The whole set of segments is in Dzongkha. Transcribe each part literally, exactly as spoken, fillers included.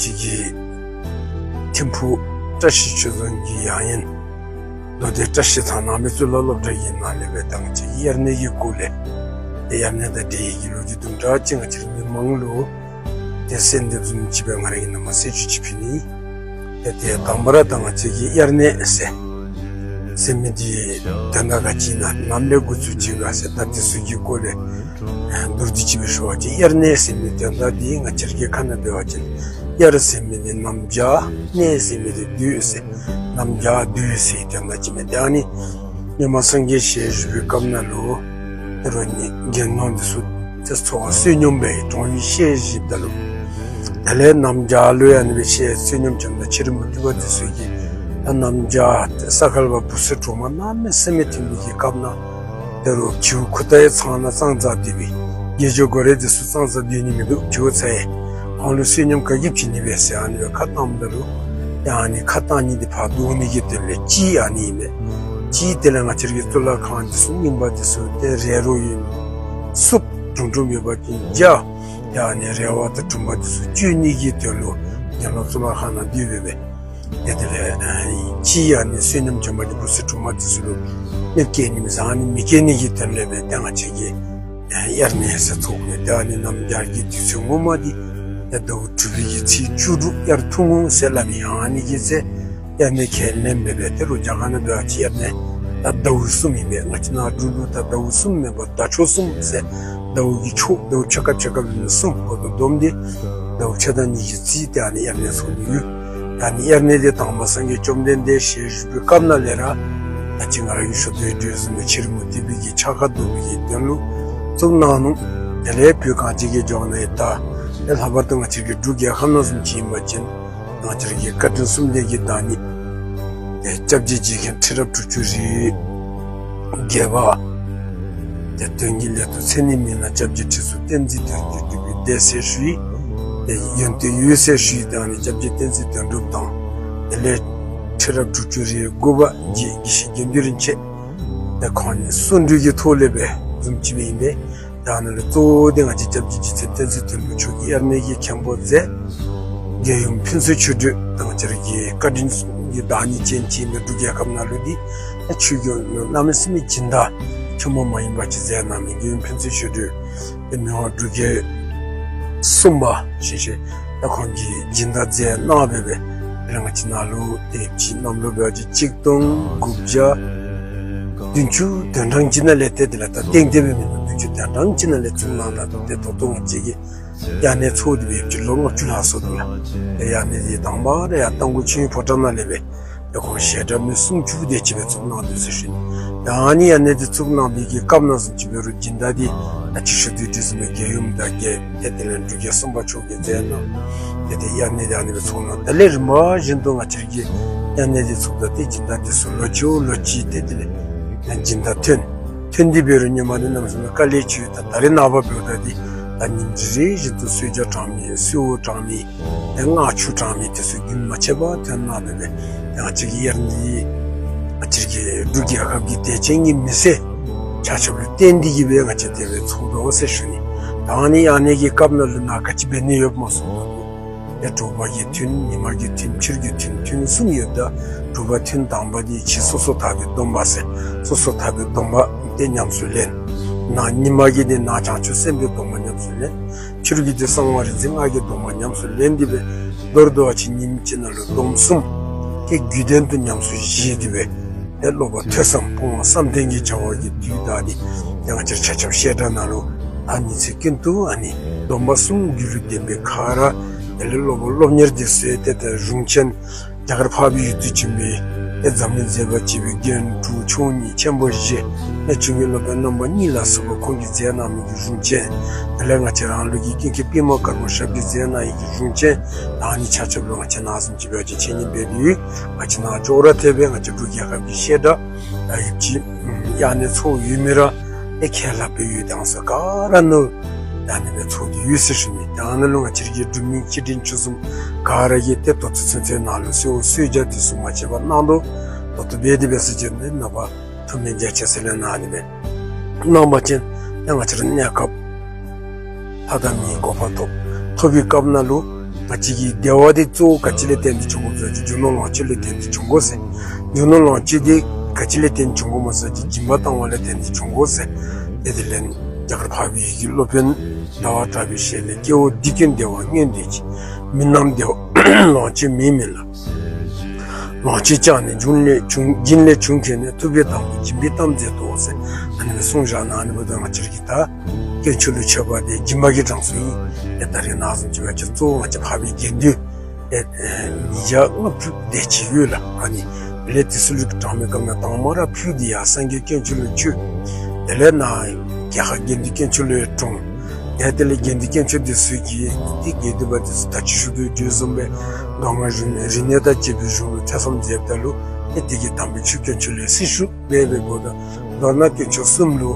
ཅིག་གིས་ཐིམ་ཕུག་བཀྲ་ཤིས་ཆོས་རྫོང་གི་ཡང་ཡིན་མདོ་སྡེ་བཀྲ་ཤིས་ཐང་ནང་མི་གཙུག་ལག་སློབ་གྲྭ་གི་ནང་ལས་སྦེ་ད་ང་བཅས་དབྱར་གནས་ཀྱི་སྐོར་ལས་ཏེ་དབྱར་གནས་དང་འབྲེལ་བའི་གི་ལོ་རྒྱུས་དུམ་གྲ་ཅིག་ང་བཅས་ར་མི་མང་ལུ་ཏེ་གསན་འདེབས་བཟུམ་ཅིག་སྦེ་ང་ར་གིས་ནཱ་མར་གསལ་བཤད་ཅིག་ཕུལ་ནི། ཏེ་ཏེ་དང་པ་ར་ད་ང་བཅས་ཀྱིས་དབྱར་གནས་ཟེར་ཟེར་མི་འདི་དོན་དག་ག་ཅི་ཨིན་ན་ནམ་ལས་འགོ་བཙུགས་ཅི་ག་ཟེར་ད་དེ་ཚུ་གི་སྐོར་ལས་མདོར་བསྡུས་ཅིག་སྦེ་ཞུ་བ་ཅིན་དབྱར་གནས་ཟེར་མི་དོན་དག་འདི་ང་བཅས་ར་གི་ཁ་ནང་འབད་བ་ཅིན་དབྱར་ཟེར་མི་འདི་གནམ་བྱཱར། གནས་ཟེར་མི་འདི་དུས་ཟེར། གནམ་བྱཱར་དུས་ཟེར་དོན་དག་ཅིག་མས། ཏེ་ཨ་ནི་སྔོན་མ་སངས་རྒྱས་ཞལ་བཞུགས་པའི་སྐབས་ནང་ལུ་ཏེ་རོགས་ནི་དགེ་སློང་འདི་ཚུ་ཏེ་འཚོ་བ་བསོད་སྙོམས་སྦེ་གྲོང་ཡུལ་གཤེགས་བཞུགསཔ་ད་ལུ་དེ་ལས་གནམ་བྱཱར་ལུ་ཡང་ཨ་ནི་སྦེ་གཤེགས་བསོད་སྙོམས་བྱོནམ་ད་ཕྱི་རོལ་མུ་སྟེགས་པ་འདི་ཚུ་གིས་ད་གནམ་བྱཱར་ཏེ་ས་ག་ལས་འབད་བུ་སྲིན་གྲོག་མ་གནམ་མེད་ས་མེད་ཐོན་པའི་གི་སྐབས་ནང་ཏེ་རོགས་བྱིའུ་ཁུ་ཏ་ཡང་ཚང་ནང་ཙང་ཙ་སྡོད་པས། རྒྱལ་བྱེད་འགོ་རེ་འདི་ཚུ་ཙང་ཙ་སྡོད་ནི་མིན་འདུག། བྱིའུ་ཚ་ཡང་ཁོང་ལུ་བསོད་སྙོམས་ག་གིས་བྱིན་ནི་སྦེ་ཟེར་ཨ་ནི་སྦེ་ཁ་བཏངམ་ད་ལུ་ཡང་ཨ་ནི་ཁ་བཏང་ནི་འདི་ཕར་བཟློག་ནི་གི་དོན་ལས་གཅིག་ཨ་ནི་ཨིན་པས། གཅིག་དེ་ལས་ང་བཅས་ར་གི་གཙུག་ལག་ཁང་འདི་ཚུ་རྙིང་པ་འདི་ཚུ་ཏེ་རས་རོ་ཡོད་མི་སུབ་དྲུམ་དྲུམ་ཡོད་པ་ཅིན་བརྒྱ་ཡང་ཨ་ནི་རས་པ་དང་དྲུམ་པ་འདི་ཚུ་བཅོས་ནི་གི་དོན་ལུ་ཡང་ན་གཙུག་ལག་ཁང་ནང་སྡོད་པས་པས། ཏེ་དེ་ལས་ཨ་གཅིག་ཨ་ནི་བསོད་སྙོམས་བྱོན་པ་ཅིན་བུ་སྲིན་གྲོག་མ་འདི་ཚུ་ལུ་གནོདཔ་བཀལ་ནི་མེད་ཟེར་ཨ་ནི་མི་བཀལ་ནི་གི་དོན་ལས་སྦེ་ཏེ་ང་བཅས་ཀྱིས་ཨ་དབྱར་གནས་ཟེར་ཚོགས་ནི། ཏེ་ཨ་ནི་གནམ་བྱཱར་གྱི་དུས་ཚོད་ངོ་མ་འདི་ཏེ་ཟླཝ་དྲུག་པའི་གི་ཚེས་བཅུ་དྲུག་དབྱར་ཐུན་མོང་ཟེར་སླབ་མི་ཨ་ནི་གི་ཚེ་དབྱར་གནས་ཁས་ལེན་པས་པས། ཏེ་རོགས་རྒྱ་གར་ནང་འབད་བ་ཅིན་དབྱར་གནས་ད་ཟླཝ་གསུམ་ཨིན་པས། ང་བཅས་ནཱ་འབྲུག་ལུ་ད་ཟླཝ་གསུམ་མེན་པར་ཟླ་མཆོག་གསུམ་ཟེར་ཟླཝ་གི་ཕྱོགས་ཟླཝ་ཕྱེད་ཀ་ཕྱེད་ཀ་ལུ་གསུམ་འགོ་ཏོ་བསྡོམས་ཏེ་ཟླཝ་ཕྱེད་དང་གཉིས་ཀྱི་རྩིས་ཏེ་ཨ་ནི་དབྱར་གནས་ཚོགས་ནི་ཡོད། ཨ་ནི་དབྱར་གནས་འདི་དང་པ་སངས་རྒྱས་བཅོམ་ལྡན་འདས་ཞལ་བཞུགས་པའི་སྐབས་ནང་ལས་ར་ད་ཅི་ང་ར་གིས་ཞུ་དོ་བཟུམ་སྦེ་ཕྱི་རོལ་མུ་སྟེགས་པའི་གི་ཕྱག་ཁར་བསྡུ་བའི་གི་དོན་ལུ་བཙུགས་གནང་ནུག། དེ་ལས་བོད་གངས་ཅན་གྱི་ལྗོངས་ནང་ཡང་ད་ལྷག་པར་དུ་ང་བཅས་ཀྱི་འབྲུག་རྒྱལ་ཁབ་ནང་བཟུམ་ཅིག་ཨིན་པ་ཅིན་ང་བཅས་ར་གི་བཀའ་དྲིན་གསུམ་ལྡན་གྱི་བདག་ཉིད་ཏེ་སྐྱབས་རྗེ་རྗེ་མཁན་ཁྲི་རབས་དྲུག་ཅུ་རེ་བརྒྱད་པ་ཏེ་དོན་གྱི་ལས་ཐོག་མཚན་ནི་མེད་ན་སྐྱབས་རྗེ་ཁྲི་ཟུར་བསྟན་འཛིན་དོན་གྲུབ་འདི་སྦེ་འདས་ཟེར་ཞུ་ཡི། ཏེ་ཡོན་ཏན་ཡོད་ཟེར་ཞུ་ཡི། ད་ཨ་ནི་སྐྱབས་རྗེ་བསྟན་འཛིན་དོན་གྲུབ་དང་དེ་ལས་ཁྲི་རབས་དྲུག་ཅུ་རེ་དགུ་པ་རྗེ་དགེ་བཤེས་དགེ་འདུན་རིན་ཆེན་ཏེ་ཁོང་གཉིས་གསུང་གྲོས་ཀྱི་ཐོག་ལས་སྦེ་བཟུམ་ཅིག་སྦེ་ཨིན་པས། ད་ཨ་ནཱ་ལུ་གཙོ་བོ་འདི་ང་བཅས་སྐྱབས་རྗེ་རྗེ་བཙུན་བསྟན་འཛིན་དོན་གྲུབ་མཆོག་གིས་དབྱར་གནས་ཀྱི་མཁན་པོ་མཛད། རྒྱལ་ཡུམ་ཕུན་ཚོགས་ཆོས་སྒྲོན་ད་ང་བཅས་ར་གི་བཀའ་དྲིན་གྱི་བདག་ཉིད་ཅན་ཅིག་ཨིན་པས། འབྲུག་རྒྱལ་ཁབ་ནང་ལུ་འདི་ཆོས་རྒྱལ་གནམ་མེད་ས་མེད་སྦྱིན་བདག་ཆེན་མོ་མ་ཡིན་པ་ཅིག་མཛད་གནང་མི་རྒྱལ་ཡུམ་ཕུན་ཚོགས་ཆོས་སྒྲོན་ཏེ་མི་དབང་འབྲུག་རྒྱལ་གསུམ་པ་ཞེས་བྱ་ད་ཁོང་གིས་སྦྱིན་བདག་མཛད་གནང་སྦེ་སྦེ་ང་བཅས་ནཱ་ལུ་ཏེ་ཅིག་གནམ་ལོ་འབད་བ་ཅིན་གཅིག་སྟོང་དགུ་བརྒྱ་བདུན་ཅུ་དོན་གྲངས་ཅིག་ནང་ལས་ཏེ་དེ་ལས་ད་ཏན་ཏན་སྦེ་མེན་ན་བདུན་ཅུ་དོན་གྲངས་ཅིག་ནང་ལས་བཙུགས་གནང་ད་ཏེ་ད་ལྟོ་ང་བཅས་ཀྱི་དབྱར་གནས་ཚོགས་འདི་འབད་བ་ཅིན་ལོ་ལྔ་བཅུ་ལྷག་སོང་འདུག་ལགས། ཏེ་དབྱར་གནས་འདི་དང་པ་ར་ཡར་རྟ་མགོ་ཆོས་དབྱིངས་ཕོ་བྲང་ནང་ལས་སྦེ་ཏེ་ཁོང་ཞལ་གྲངས་མི་སུམ་ཅུ་དེ་ཅིག་སྦེ་བཙུགས་གནང་འདུག་ཟེར་ཞུ་ནི། ད་ཨ་ནི་དབྱར་གནས་འདི་བཙུགས་གནང་བའི་གི་སྐབས་ནང་བཟུམ་ཅིག་འབད་རུང་སྦྱིན་བདག་འདི་ད་ཅི་ཞུ་དོ་བཟུམ་སྦེ་རྒྱལ་ཡུམ་དང་རྒྱལ་ཏེ་དེ་ལས་འབྲུག་རྒྱལ་གསུམ་པ་མཆོག་གིས་མཛད་གནང་། ཏེ་ཏེ་དབྱར་གནས་འདི་ཨ་ནི་སྦེ་ཚོགས་གནང་། དེ་ལས་རིམ་པ་བཞིན་དུ་ང་བཅས་ར་གི་དབྱར་གནས་འདི་ཚོགས་ད་ཏེ་སྦྱིན་བདག་འདི་ཚུ་ལོ་གཅིག་ལོ་གཅིག་ཏེ་དེ་ལས་སྦྱིན་བདག་ཐོན་ཐོན་ཏེ་འབད་རུང་སྔོན་མ་འདི་གནམ་མེད་ས་མེད་དཀའ་ལས་ཅིག་ཡོད། ད་ད་རེས་ནངས་པ་འབདཝ་ད་འདི་ད་ཉིནམ་རེ་རེ་བཞིན་དུ་གསོལ་ཇ་དྲང་མི་གསོལཝ་དྲང་མི་ཏེ་སྔགས་ཆུ་དྲང་མི་དེ་ཚུ་རྒྱུན་མ་ཆད་པར་ཐོན་གནང་སྦེ་སྦེ་ཏེ་ང་བཅས་ཀྱི་དབྱར་གནས་འདི་ང་བཅས་ཀྱི་འབྲུག་རྒྱལ་ཁབ་ཀྱི་དད་ཅན་གྱི་མི་སེར་ཆ་ཁྱབ་ལུ་བརྟེན་ཏེ་གིས་སྦེ་ང་བཅས་དེ་སྦེ་ཚོགས་དོ་ཟེར་ཞུ་ནི། ད་ཨ་ནི་དབྱར་གནས་ཀྱི་སྐབས་ནང་ལུ་ནཱ་ག་ཅི་འབད་ནི་ཡོདཔ་སྨོ་ཟེར་བ་ཅིན་ཏེ་དྲོ་པ་གི་ཐུན་ཉིན་མ་གི་ཐུན་ཕྱི་རུ་གི་ཐུན་ཐུན་གསུམ་ཡོདཔ་ད་དྲོ་པ་ཐུན་དང་པ་འདི་ཕྱི་སོ་སོ་ཐར་པའི་སྡོམ་པ་ཟེར་སོ་སོ་ཐར་པའི་སྡོམ་པ་འདི་ཉམས་སུ་ལེན། ནཱ་ཉིན་མ་གི་འདི་ནཱ་བྱང་ཆུབ་སེམས་དཔའི་སྡོམ་པ་ཉམས་སུ་ལེན། ཕྱི་རུ་གི་འདི་གསང་བ་རིག་འཛིན་སྔགས་ཀྱི་སྡོམ་པ་ཉམས་སུ་ལེན་ཏེ་སྦེ་མདོར་བསྡུ་བ་ཅིན་ཉིནམ་གཅིག་ནང་ལུ་སྡོམ་གསུམ་ཏེ་རྒྱུད་ལྡན་དུ་ཉམས་སུ་བཞེས་ཏེ་སྦེ་ཏེ་སློབ་པ་ཐོས་བསམ་སྤོང་བ་བསམ་གཏན་གྱི་བྱ་བ་གི་དུས་དག་འདི་ཏེ་ང་བཅས་ར་ཆ་ཁྱབ་བཤད་གྲྭ་ནང་ལུ་ད་ཉིན་མཚན་ཀུན་ཏུ་ཨ་ནི་སྡོམ་པ་གསུམ་རྒྱུད་ལུ་ལྡན་པའི་ཁར་དེ་ལས་སློབ་པ་སློབ་གཉེར་འདི་ཚུ་ཏེ་ཏེ་གཞུང་ཆེན་རྒྱ་གར་འཕགས་པའི་ཡུལ་དུ་བྱོན་པའི་ཏེ་འཛམ་གླིང་མཛེས་པ་ཅན་པའི་རྒྱན་དྲུག་མཆོག་གཉིས་ཆེན་པོ་བཞི་གནས་ཆུང་གི་སློབ་དཔོན་རྣམ་པ་གཉིས་ལ་སོགས་པ་ཁོང་གིས་མཛད་གནང་མི་གི་གཞུང་ཆེན། དེ་ལས་ང་བཅས་རང་ལུགས་ཀྱི་ཀུན་མཁྱེན་པདྨ་དཀར་པོ་ཞབས་ཀྱིས་མཛད་གནང་ཡི་གི་གཞུང་ཆེན། ད་ཨ་ནི་ཆ་ཁྱབ་ལུ་ང་བཅས་ནཱ་བཟུམ་ཅིག་འབད་བ་ཅིན་འཆད་ཉན་འབད་དེ་ཡོད། ང་བཅས་ནཱ་ཅོག་ར་འཐདཔ་སྦེ་ང་བཅས་འབྲུག་རྒྱལ་ཁབ་ཀྱི་བཤད་གྲྭ་ད་ཡོདཔ་ཅིག་དབྱར་གནས་ཚོགས་ཡོད་མི་ར་ཏེ་ཁྱད་ལྷག་པའི་ཡུལ་དང་ས་ག་ར་ནང་ད་ཨ་ནི་སྦེ་ཚོགས་ཏེ་ཡོད་ཟེར་ཞུ་ནི། ད་ཨ་ནཱ་ལུ་ང་བཅས་ར་གི་འབྲུག་མི་སྤྱི་མགྲིན་བཅུ་གསུམ་ག་ར་གིས་ཏེ་ད་ལྟོ་ཚུན་ཚོད་ནཱ་ལུ་གསོལ་གསོལ་ཇ་འདི་ཚུ་མ་ཆད་པར་གནང་དོ། ད་ལྟོ་འབད་དེ་འབད་ས་ཅིན་ཏེ་ནངས་པ་ཐུགས་སྨོན་རྒྱ་ཆེ་ས་ལས་ནཱ་ཨ་ནི་སྦེ་གནང་བ་ཅིན་ཏེ་ང་བཅས་ར་གནས་སྐབས་ལྷ་དང་མིའི་གོ་འཕང་ཐོབ་ཐོབ་པའི་སྐབས་ནང་ལུ་ ང་བཅས་ཀྱི་བདེ་བ་འདི་གཙོ་བོ་ག་ཅི་ལས་བརྟེན་ཏེ་འབྱུང་དགོཔ་ཟེར་བ་ཅིན་རྒྱུ་ནོར་ལོངས་སྤྱོད་ལས་བརྟེན་ཏེ་འབྱུང་དགོ་ཟེར། རྒྱུ་ནོར་ལོངས་སྤྱོད་འདི་ག་ཅི་ལས་བརྟེན་འབྱུང་དགོཔ་སྨོ་ཟེར་བ་ཅིན་སྦྱིན་པ་བཏང་བ་ལས་བརྟེན་ཏེ་འབྱུང་དགོ་ཟེར། ཨེ་དེ་ལས་རྒྱ་གར་འཕགས་པའི་ཡུལ་གྱི་སློབ་དཔོན་ཟླ་བ་གྲགས་པའི་ཞལ་ལས། སྐྱེ་བོ་འདི་ཀུན་བདེ་བ་མངོན་འདོད་ཀྱི། མི་རྣམས་བདེ་བ་ལོངས་སྤྱོད་མེད་མིན་ལ། ལོངས་སྤྱོད་ཀྱང་ནི་འབྱུང་ལས་བྱུང་། སྦྱིན་ལས་བྱུང་མཁྱེན་ནས། ཐུབ་པའི་དང་པོ་སྦྱིན་པའི་གཏམ་མཛད་དོ་ཟེར། ཨ་ནི་སྦེ་གསུངས་བཞག་ནུག། ཨ་ནི་འབདཝ་ད་ང་བཅས་ར་གིས་ད་དཀོན་མཆོག་ལུ་མཆོད་པ་འདི་སྦྱིན་པ་གི་གྲངས་སུ་ཨིན། ཨེ་ད་རེས་ནངས་བཟུམ་ཅིག་འབད་བ་ཅིན་གཙོ་བོ་ང་བཅས་འཕགས་པའི་དགེ་འདུན་ཨེ་ཉིས་བརྒྱ་ལྔ་བཅུ་དེ་ཅིག་ཡོད་ལགས། ཨ་ནི་དེ་ལས་དེ་ཚུ་ལུ་གྲངས་མེད་སྐར་མ་དང་པ་ར་ཕུལ་ཏེ་ཡར་སངས་རྒྱས་དཀོན་མཆོག་ལུ་མཆོད། དེ་ལས་ནཱ་རྒྱལ་ཁབ་དགེ་འདུན་དཀོན་མཆོག་ལུ་ཡང་དྲངས། ཨེ་དེ་ལས་དགེ་འདུན་དཀོན་མཆོག་འདི་ཚུ་གིས་ཏེ་དགེ་འདུན་པ་འདི་ཚུ་ད་ཅི་ཞུ་དོ་བཟུམ་སྦེ་མདོ་སྔགས་རིག་གནས་དང་བཅས་པའི་གཞུང་ལུ་ཐོས་བསམ་མཛདཔ་ད་ལུ་ཨེ་དེ་གིས་དམ་པའི་ཆོས་དཀོན་མཆོག་ལུ་ཡང་སྲི་ཞུ་འབད་འབདཝ་ད་མདོར་ན་དཀོན་མཆོག་གསུམ་ལུ་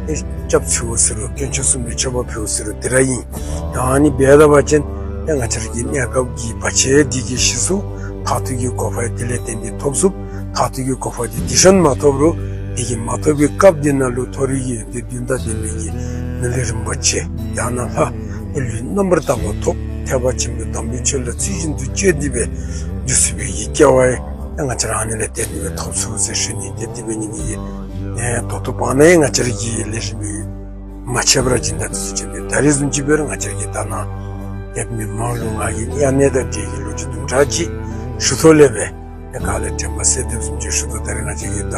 ཨེ་སྐྱབས་འཚོལ་ཟེར་རུང་དཀོན་མཆོག་གསུམ་ལུ་མཆོད་པ་ཕུལ་ཟེར་རུང་དེ་ར་ཨིན། ད་ཨ་ནི་འབདཝ་ད་འབད་བ་ཅིན་ཨེ་ང་བཅས་ར་གི་གནས་སྐབས་ཀྱི་བར་ཆད་འདི་གི་གཞི་སུ་མཐར་ཐུག་གི་གོ་འཕང་དེ་ལས་བརྟེན་ཏེ་ཐོབ་ཚུགས། མཐར་ཐུག་གི་གོ་འཕང་འདི་དེ་ཤུལ་མ་ཐོབ་རུང་དེ་གི་མ་ཐོབ་པའི་སྐབས་འདི་ནང་ལུ་མཐོ་རིས་ཀྱི་ཡོན་ཏན་བདུན་དང་ལྡན་པའི་གི་མི་ལུས་རིན་པོ་ཆེ་ཡང་ན་ལྷ་ཨེ་ལུས་རྣམ་པར་དག་པ་ཐོབ། ཐེག་པ་ཆེན་པོའི་དམ་པའི་ཆོས་ལ་ཚུལ་བཞིན་དུ་སྤྱོད་དེ་སྦེ་འགྱོ་ཚུགས་པའི་གི་སྐལ་བ་ཡང་ང་བཅས་ར་ཨ་ནི་ལས་བརྟེན་ཏེ་སྦེ་ཐོབ་ཚུགས་ཟེར་ཞུ་ནི། ཏེ་དེ་འབད་ནི་འདི་གིས་ཨེ་ད་ལྟོ་བར་ན་ཡང་ང་བཅས་ར་གིས་ལེགས་ཤོམ་སྦེ་མ་འཆད་པར་སྦྱིན་བདག་འདི་ཚུ་བྱོན་ཏེ་ད་རེས་བཟུམ་ཅིག་འབད་རུང་ང་བཅས་ར་གིས་ད་ནཱ་ཡབ་མི་མང་ལུ་ང་གིས་དབྱར་གནས་དང་འབྲེལ་གྱི་ལོ་རྒྱུས་དུམ་གྲ་ཅིག་ཞུ་དོ་ལས་སྦེ་ཨེ་ག་ལས་དྲན་པ་གསོས་དེ་བཟུམ་ཅིག་ཞུ་དོ། ད་རེས་ང་བཅས་ཀྱིས་ད་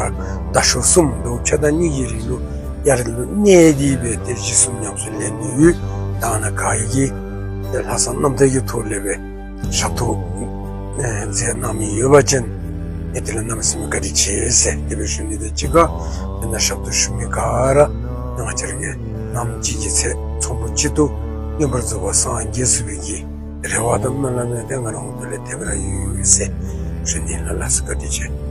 ཟླ་ཤུལ་གསུམ་ཟླཝ་ཕྱེད་དང་གཉིས་ཀྱི་རིང་ལུ་དབྱར་ལུ་གནས་ཏེ་སྦེ་ཏེ་གཞི་གསུམ་ཉམས་སུ་ལེན་ནི་ཡོད། ད་ནཱ་ག་ཡི་གི་ཏེ་ལྷག་བསམ་རྣམ་དག་གི་ཐོག་ལས་སྦེ་ཞབས་ཏོག་ཨེ་མཛད་གནང་མི་ཡོད་པ་ཅིན་ཨེ་དེ་ལུ་གནམ་མེད་ས་མེད་བཀའ་དྲིན་ཆེ་ཟེར་དེ་སྦེ་ཞུ་ནི་དང་གཅིག་ཁར་ཏེ་ནཱ་ཞབས་ཏོག་ཞུ་མི་ག་ར་ང་བཅས་ར་གིས་ནམ་གཅིག་གི་ཚེ་ཚོགས་འཁོར་གཅིག་ཏུ་མངོན་པར་རྫོགས་པར་སངས་རྒྱས་ཚུགས་པའི་གི་རེ་བ་དང་སྨོན་ལམ་ཡང་ཏེ་ང་ར་ངོ་ལས་དེ་སྦེ་ར་ཡོད་ཟེར་ཞུ་ནི་ལགས། ལགས་སོ། བཀའ་དྲིན་ཆེ།